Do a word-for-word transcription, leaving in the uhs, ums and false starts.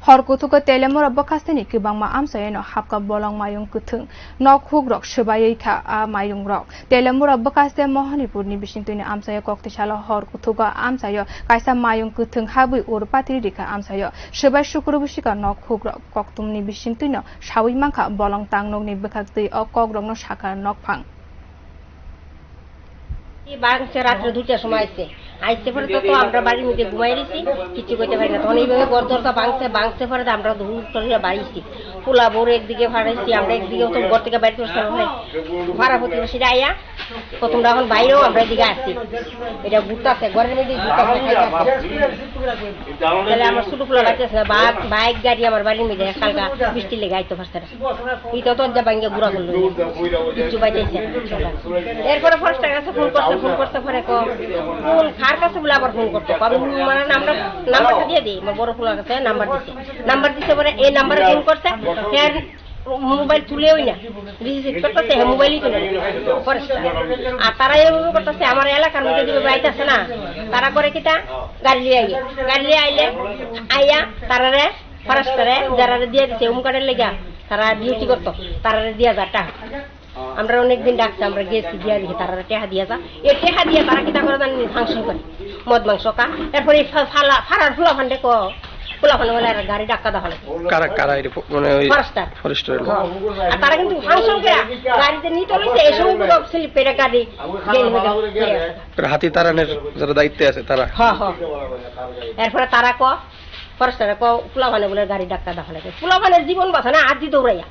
Hor kuthugo Telemura bwkhasteni kwbangma amchaino hapkha bolong mayung kwthwng. Nok hukrok swbaiwi kha a mayungrok. Telemura bwkhaste Mohanipurni bisingtwini amchaio koktisalo hor kuthugo amchaio kaisa mayung kwthwng habwi ur patiri rikha amchaio. Swbai sukuru bwsika nok hukrok koktumni bisingtwino sawi mankha bolong tangnokni bwkhaktwi o kokrokno sakha nokphang. এই ভাঙছে রাত্রে দুইটার সময় আইছে। আইছে পরে তো, তো আমরা বাড়ির মধ্যে ঘুমাই রইছি, কিচ্ছু করতে পারি না। তখন এইভাবে ঘর দরজা ভাঙছে, ভাঙছে পরে তো আমরা দৌড় করে বাড়িছি। পোলা বউর একদিকে ফাড়াইছি, আমরা একদিকে তো ঘর থেকে বাইরে করতে পারি না। পাড়া প্রতিবেশীরা আইয়া, তো তোমরা এখন বাইরেও আমরা এদিকে আসছি। এটা ঘুরতেছে, ঘরের মধ্যে ঘুরতেছে, খাইতেছে। তাহলে আমার ছোট পোলা লাগতেছে না, বা-, বাইক গাড়ি আমার বাড়ির মধ্যে কালকা বৃষ্টি লেগে আইতে পারছে না। ইটা তো যা ভাঙ্গে গুড়া করলো। কিচ্ছু পাইতেছে না। এরপরে ফরেস্টের কাছে ফোন করছে, ফোন করতে পরে কো, কোন কার কাছে বলে আবার ফোন করতো? আমি মানে নাম্বার, নাম্বারটা দিয়ে দিই, আমার বড় পোলার কাছে নাম্বার দিছে। নাম্বার দিতে পরে এই নাম্বারে ফোন করছে, এর মোবাইল তুলেও না, রিসিভ করতেছে, হ্যাঁ, মোবাইলই তুলে না। ফরেস্টার। আর তারা এভাবে করতেছে, আমার এলাকার মধ্যে দিকে বাইতেছে না, তারা করে কিতা? গাড়ি লিয়ে আইয়ে, গাড়ি লিয়ে আইলে আইয়া তারারে ফরেস্টারে যারা দিয়ে দিছে উমকারের লেগা, তারা ডিউটি করতো, তারা দিয়া যায় টাকা। আমরা অনেকদিন ডাকছি, আমরা গেছি, দিয়া দিছে, তারা টেহা দিয়া যা। এ টেহা দিয়া তারা কিতা করে জানি, ফাংশন করে, মদ মাংস খা। এরপরে এই ফা-, ফালা, ফারার ফুলা ফান্ডে কো, ফুলা ফান্ডে বলে আর গাড়ি ডাক্কা দা হলে। কারা, কারা এটা ফো-, মানে ওই ফরেস্টার। ফরেস্টার লোক। হ্যাঁ। আর তারা কিন্তু ফাংশন করে, গাড়িতে নিতে হলে এই সময় পুরো স্লিপ পেটে গাড়ি গেল হয়ে গেল। এর হাতি তাড়ানোর যারা দায়িত্বে আছে তারা। হ্যাঁ, হ্যাঁ। এরপরে তারা কো, ফরেস্টারে কো, ফুলা ফান্ডে বলে গাড়ি ডাক্কা দা হলে। ফুলা ফান্ডের জীবন বাঁচা না, আজ দি দৌড়াইয়া।